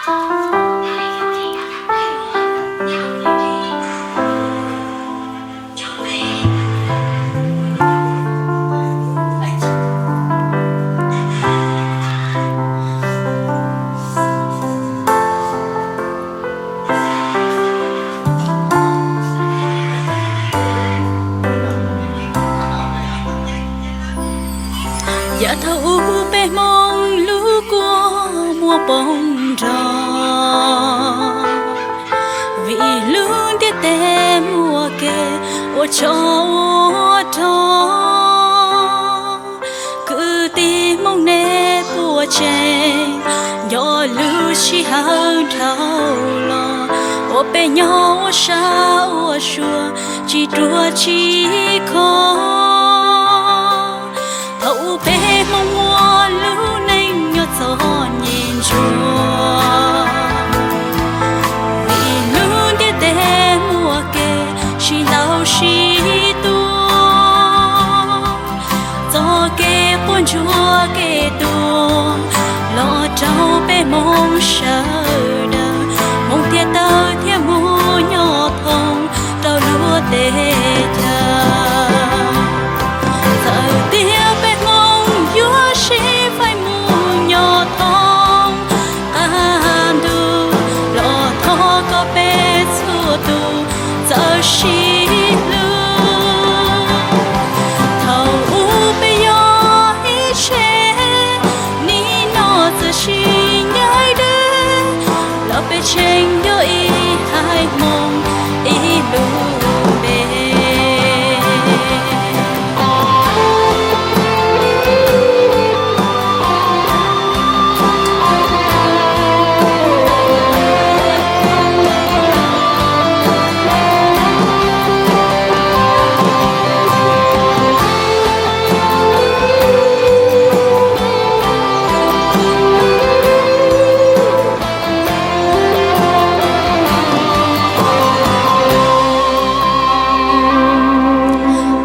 Yav thaum ub peb Hmoob lub kua muag poob nrog, vim lub ntiaj teb muaj kev ua tsov ua rog. Kwv tij Hmoob nej puas tseem nco lub sij hawm dhau los uas peb nyob ua sab ua sua tsis ruam tsis khov. Thaum ub peb Hmoob muaj lub neej nyob txom nyem ntsuag, vim lub ntiaj teb muaj kev sib ntaus sib tua. Txoj kev quaj ntsuag kev tuag los rau peb Hmoob sawv daws, Hmoob thiaj tawm thiaj mus nyob thoob rau luag tej chaw. Txawm tias peb Hmoob yuav sib faib mus nyob thoob qab ntuj los thov kom peb txhua tus txawj sib hlub. Thaum ub peb yog ib tse, nim no txawm sib ncaim deb los peb tseem yog ib haiv Hmoob ib lub npe.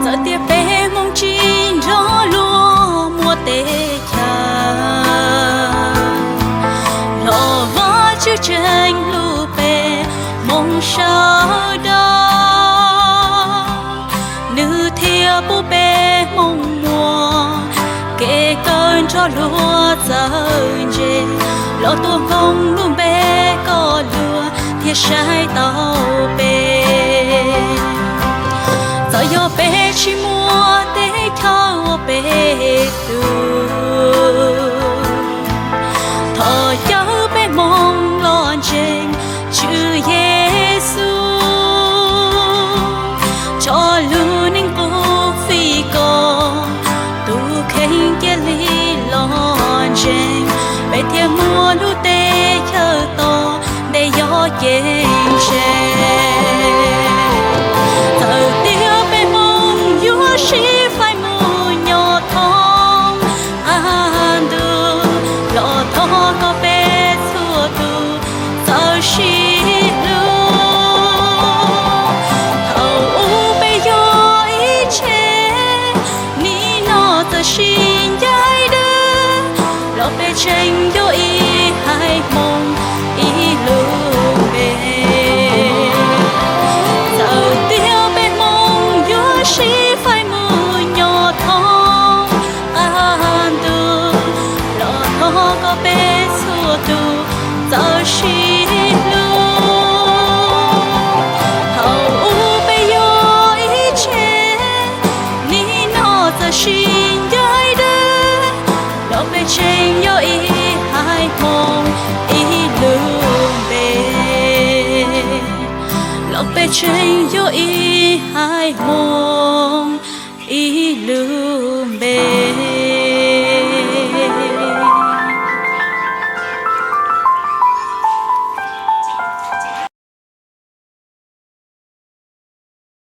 Txawm tias peb Hmoob tsis nrog luag muaj teb chaws los Vajtswv tseem hlub peb Hmoob sawv daws. Nws thiaj pub peb Hmoob muaj kev kawm nrog luag txawj ntse, los tuav nkoog lub npe kom luag thiaj saib taus peb. Txawm yog peb tsis muaj teb chaws ua peb tug, thov caw peb Hmoob los ntseeg Tswv Yexus, tso lub neej qub fij kom tus kheej cia li los ntseeg, peb thiaj muaj lub teb chaws tom ntej yog ceeb tsheej. Txawm tias peb Hmoob yuav sib faib mus nyob thoob qab ntuj los thov kom peb txhua tus txawj sib hlub. Thaum ub peb yog ib tse, nim no txawm sib ncaim deb los peb tseem yog ib haiv Hmoob ib lub npe. Txawm tias peb Hmoob yuav sib faib mus nyob thoob qab ntuj los thov kom peb txhua tus txawj sib hlub. Thaum ub peb yog ib tse, nim no txawm sib ncaim deb los peb tseem yog ib haiv Hmoob ib lub npe. Los peb tseem yog ib haiv Hmoob ib lub npe.